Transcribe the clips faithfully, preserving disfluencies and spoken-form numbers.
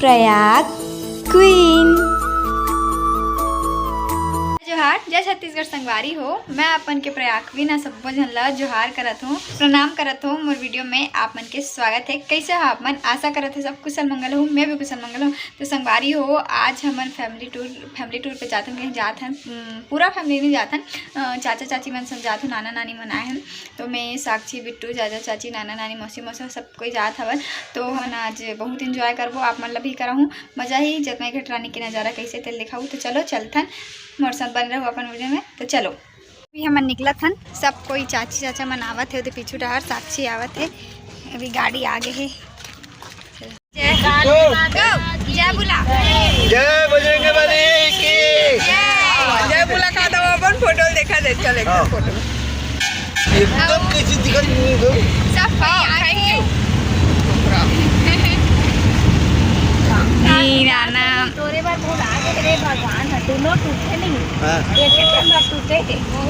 Prayag queen. जोहार, जय छत्तीसगढ़ संगवारी हो। मैं अपन के प्रयाग क्वीन आ सब्बो झन ला जोहार करत हूँ, प्रणाम करत हूँ। मोर वीडियो में आप मन के स्वागत है। कैसे हो आप मन? आशा करत है सब कुशल मंगल हो। मैं भी कुशल मंगल हूँ। तो संगवारी हो, आज हमन फैमिली टूर, फैमिली टूर पे जात हन, कहीं जात हन, उम, पूरा फैमिली नहीं जात हन, अ, चाचा चाची मन सब जात हो, नाना नानी मन आए हन। तो मैं, साक्षी, बिट्टू, चाचा चाची, नाना नानी, मौसी मौसा सब कोई जात हवन। तो हमन आज बहुत एंजॉय करबो, आप मन ला भी कराहूँ मजा ही, जतमई घाट रानी के नजारा कैसे तेल दिखाऊ। तो चलो चलथन, मोर साथ बने रहू अपन वीडियो में। तो चलो अभी हमन निकलत हन, सब कोई चाची चाचा मन आवत हे, ओदे पीछू डहर साक्षी आवत हे, अभी गाड़ी आगे हे। जय, गो, जय बुला। जय बजरंग बली की। जय। जय बुला का तो अपन फोटो देखा दे, चल एक हाँ। फोटो। एकदम कैसी दिखत नहीं हो। सब हाँ, thank you। हीरा ना। तोरे बार बोल आगे रे भगवान, दोनों टूटे नहीं। हाँ। एक एक नंबर टूटे थे।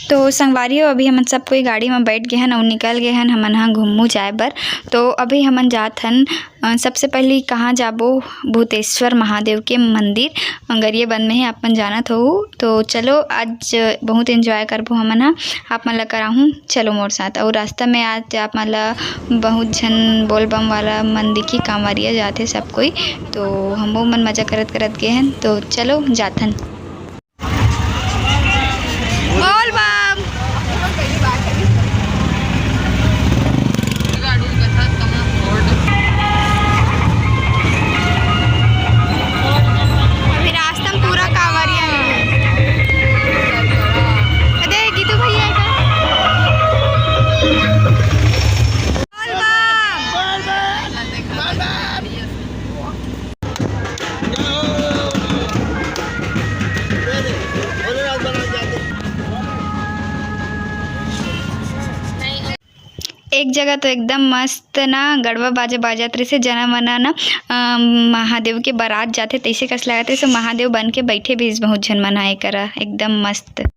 तो संगवारी हो, अभी हमन सब कोई गाड़ी में बैठ गए हन अउ निकल गए हन हमन ह घुम्मू जाए बर। तो अभी हमन जात हन, अ, सबसे पहली कहाँ जाबो? भूतेश्वर महादेव के मंदिर गरियाबंद में है, आप मन जानत हो। तो चलो आज बहुत एंजॉय करबो हमन ह, आप मन ला कराहूँ, चलो मोर साथ। अउ रास्ता में आज आप मन ला बहुत झन बोलबम वाला मन दिखी, कांवरिया जाथे सब कोई। तो हमो मन मजा करत करत गए हन, तो चलो जाथन। बोल बम। अभी रास्ता में पूरा कांवरिया है। अरे गीतू भैया का। बोल बम। एक जगह तो एकदम मस्त ना गड़वा बाजा बाजत रहिसे, जना मना ना, अम, महादेव के बारात जाथे तइसे कस लागत रहिसे, महादेव बन के बैठे भी बहुत झन मन ह एकरा, एकदम मस्त। यार,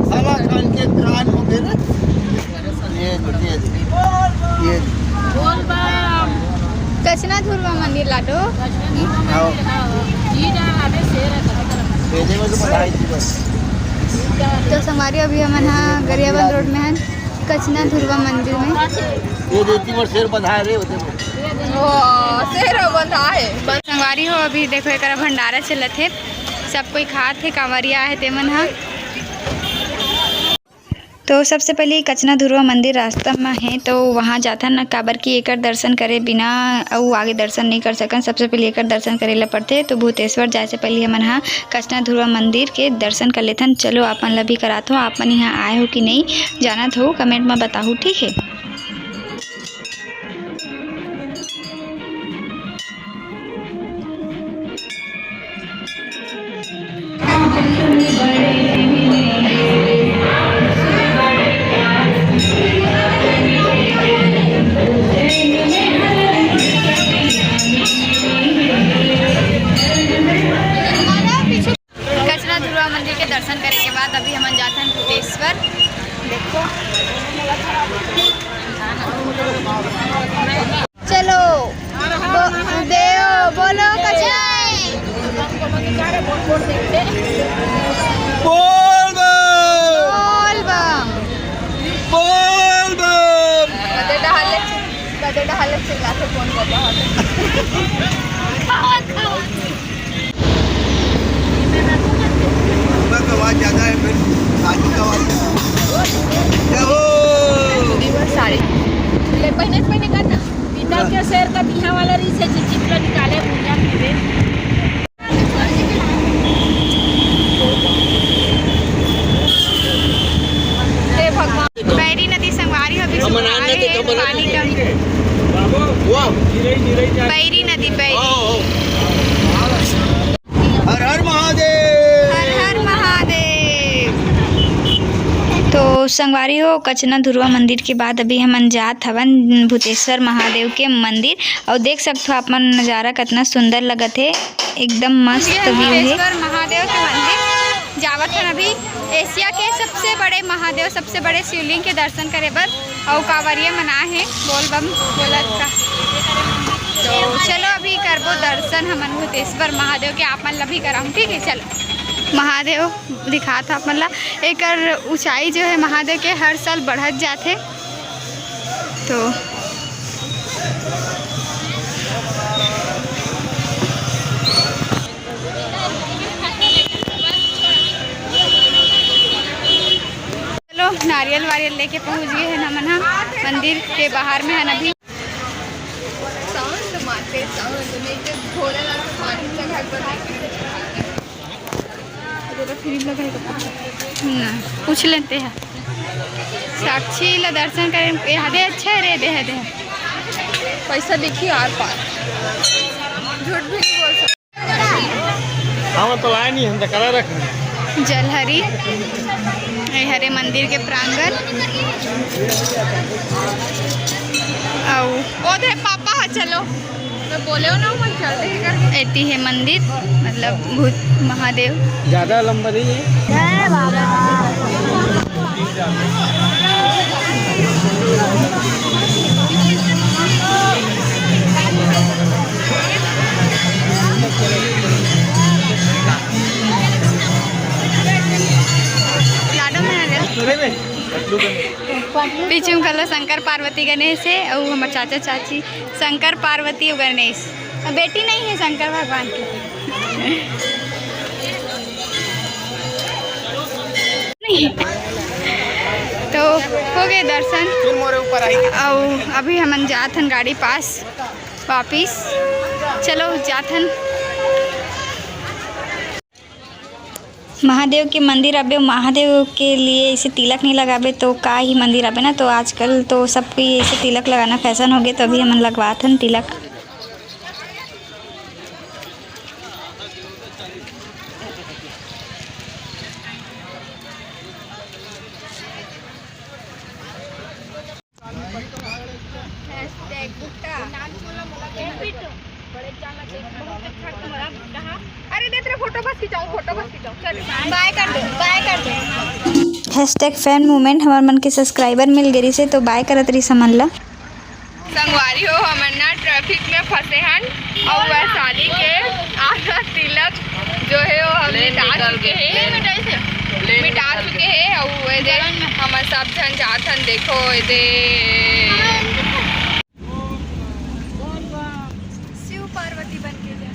साला कान के कान हो गए ना। ये दे, ये दे, ये दे। बोल बम। कचना धुरवा मंदिर लाडो। आओ। भेजे में तो बधाई थी बस। तो संगवारी अभी हमन हा गरियाबंद रोड में हन, कचना धुरवा मंदिर में। ये देती मोर शेर बंधा रे होते। ओ, शेर बंधा है। संगवारी हो, अभी देखो एकरा भंडारा चलत हे, सब कोई खात हे, कांवरिया आहे तेमन ह। तो सबसे पहले कचना धुरवा मंदिर रास्ता म हे, तो वहाँ जाथन, काबर कि एकर दर्शन करे बिना अउ आगे दर्शन नहीं कर सकन। सबसे पहले एकर दर्शन करे ला पड़थे। तो भूतेश्वर जाए से पहले हमन ह कचना धुरवा मंदिर के दर्शन कर लेथन। चलो आप मन ला भी कराथो, आप मन यहाँ आए हो कि नहीं जानत हो, कमेंट में बताहू, ठीक है। कचना धुरवा मंदिर के दर्शन करे के बाद अभी हमन जाथन भूतेश्वर। देखो, चलो, बो-, देव बोलो कचना। बोल बम। बोल बम। बोल बम। बदे डहाले, बदे डहाले चिल्लाथे, कौन बदे डहाले? का आवाज ज्यादा है, फिर आजू का आवाज। जय हो। सारे। ले, पहले, पहले कर ना। पिता के शेर का बिहा वाला रीस है, जो चित्र निकाले, दुनिया में। हे भगवान। बैरी नदी संगवारी हो, अभी सुखाए हे, पानी कम। बैरी नदी, बैरी। हर हर महादेव। हर हर महादेव। तो संगवारी हो, कचना धुरवा मंदिर के बाद अभी हमन जात हवन भूतेश्वर महादेव के मंदिर। अउ देख सकथो आप मन, नजारा कितना सुंदर लगत हे, एकदम मस्त ये व्यू हे। भूतेश्वर महादेव के मंदिर जावत हन अभी। एशिया के सबसे बड़े महादेव, सबसे बड़े शिवलिंग के दर्शन करे बर अउ कांवरिया मन आए हे, बोल बम बोलत का। तो चलो, अभी करबो दर्शन हमन भूतेश्वर महादेव के, आप मन ला भी कराऊँ, ठीक है? चलो, महादेव दिखात हा आप मन ला। एकर ऊंचाई जो है महादेव के, हर साल बढ़त जाथे। तो चलो, नारियल वारियल लेके पहुंच गए हैं हमन हा मंदिर के बाहर में हन अभी। शांत माते, शांत, नहीं तो भोलेनाथ के पानी का घर पर ना, पूछ लेते हैं। साक्षी ला दर्शन करे, ये हदे अच्छा है रे, दे हदे। पैसा देखिए आर पार, झूठ भी नहीं बोल सकते। हम तो लाए नहीं, हम तो करा रख। जलहरी, ये हरे मंदिर के प्रांगण। अउ ओदे पापा हा, चलो, मैं बोले हो ना, मैं चलते ही करके। एती है मंदिर, मतलब भूत महादेव। ज्यादा लंबा नहीं है। जय बाबा। लाडो में आ गया। बीच में कलो शंकर पार्वती गणेश है, अउ हमर चाचा चाची शंकर पार्वती अउ गणेश। बेटी नहीं है शंकर भगवान की। नहीं। तो हो गए दर्शन। फिर मोरे ऊपर आई। अउ अभी हमन जात हन गाड़ी पास वापिस। चलो जात हन। महादेव के मंदिर आबे, महादेव के लिए ऐसे तिलक नहीं लगाबे तो का ही मंदिर आबे ना। तो आजकल तो सब कोई ऐसे तिलक लगाना फैशन हो गए, तो अभी हमन लगवात हन तिलक। Hashtag भुट्टा। अरे देख रे, फोटो बस खिंचाऊं, फोटो बस खिंचाऊं। चल, बाय कर दो, बाय कर दो। Hashtag fan moment, हमर मन के सब्सक्राइबर मिल गए से तो बाय करत रही समन ला। संगवारी हो, हमन ना ट्रैफिक में फंसे हन, अउ वैशाली के आधा तिलक जो है वो हम मिटा चुके हैं, मिटा चुके हैं। अउ ये दे हमन सब झन जात हन, देखो ये दे। शिव पार्वती बन के जा।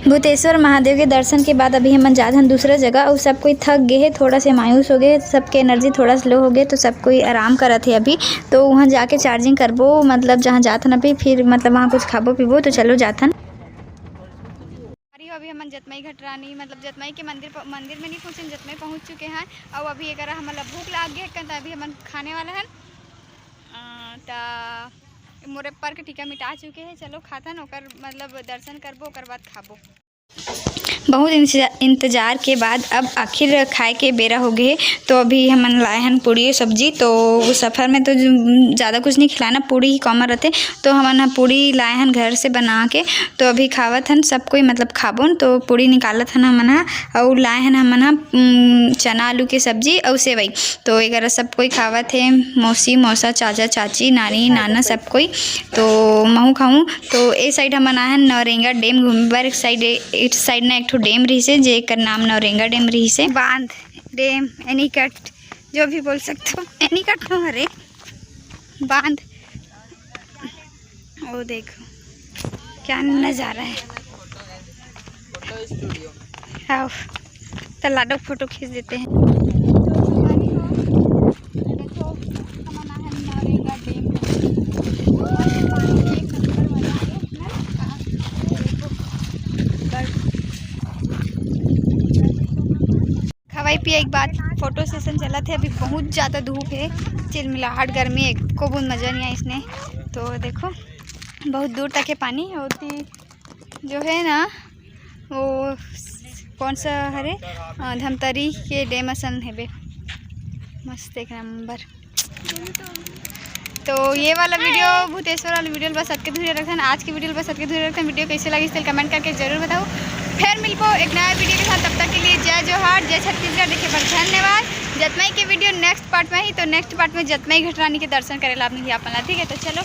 भूतेश्वर महादेव के दर्शन के बाद अभी हमन जात हन दूसरा जगह, अउ सब कोई थक गे हे, थोड़ा से मायूस हो गए, सबके एनर्जी थोड़ा स्लो हो गए, तो सब कोई आराम करत हे अभी। तो वहाँ जाके चार्जिंग करबो, मतलब जहाँ जात हन अभी, फिर मतलब वहाँ कुछ खाबो पीबो। तो चलो जात हन। अरे अभी हमन जतमई घटरानी, मतलब जतमई के मंदिर प-, मंदिर में नहीं पहुँचे, जतमई पहुँच चुके हैं। अउ अभी एकरा हमन ला भूख लाग गे, त अभी हमन खाने वाला हन। अ, त मोरे पर के टीका मिटा चुके हैं। चलो खाथन, ओकर मतलब दर्शन करबो, ओकर बाद खाबो। बहुत इंतजा-, इंतजार के बाद अब आखिर खाए के बेरा हो गए। तो अभी हमन लाए हन पूड़ी और सब्जी। तो वो सफ़र में तो जो, ज़्यादा कुछ नहीं खिलाना, पूड़ी ही कॉमन रहते। तो हमन ह पूड़ी लाए हन घर से बना के। तो अभी खावत हन सब कोई, मतलब खाबोन। तो पूड़ी निकालत हन हमन ह, अउ लाए हन हमन ह, उम, चना आलू के सब्जी अउ सेवई। तो एकरा सब कोई खावत हे, मौसी, मौसा, चाचा, चाची, नानी, नाना, सब कोई। तो महू खाऊं। तो ए साइड हमन आए हन नौरेंगा डैम घूमे बर। एक साइड, एक साइड ना एक ठो डैम रहिसे, जेकर नाम नौरेंगा डैम रहिसे। बांध, डैम, एनीकट, जो भी बोल सकते हो। एनीकट नो हरे, बांध। ओ देखो, क्या नज़ारा है। आओ, तो लाडो फोटो खींच देते हैं। खवाई पियाई के बाद फोटो सेशन चलत हे। अभी बहुत ज़्यादा धूप हे, चिलमिलाहट, गर्मी, एको बूंद मज़ा नहीं आइस ने। तो देखो, बहुत दूर तक हे पानी। ओती जो है ना, वो कौन सा हरे, अ, धमतरी के डैम असन हेबे, मस्त एक नंबर। तो ये वाला वीडियो, भूतेश्वर वाला वीडियो बस अतके धुरी रखन। आज की वीडियो बस अतके धुरी रखन। वीडियो कैसे लगी, इससे कमेंट करके जरूर बताओ। फिर मिलबो एक नया वीडियो के साथ, तब तक के लिए जय जोहार, जय छत्तीसगढ़। देखे पर धन्यवाद। जतमई के वीडियो नेक्स्ट पार्ट में ही, तो नेक्स्ट पार्ट में जतमई घटरानी के दर्शन करेला आप मन अपन ला, ठीक है? तो चलो।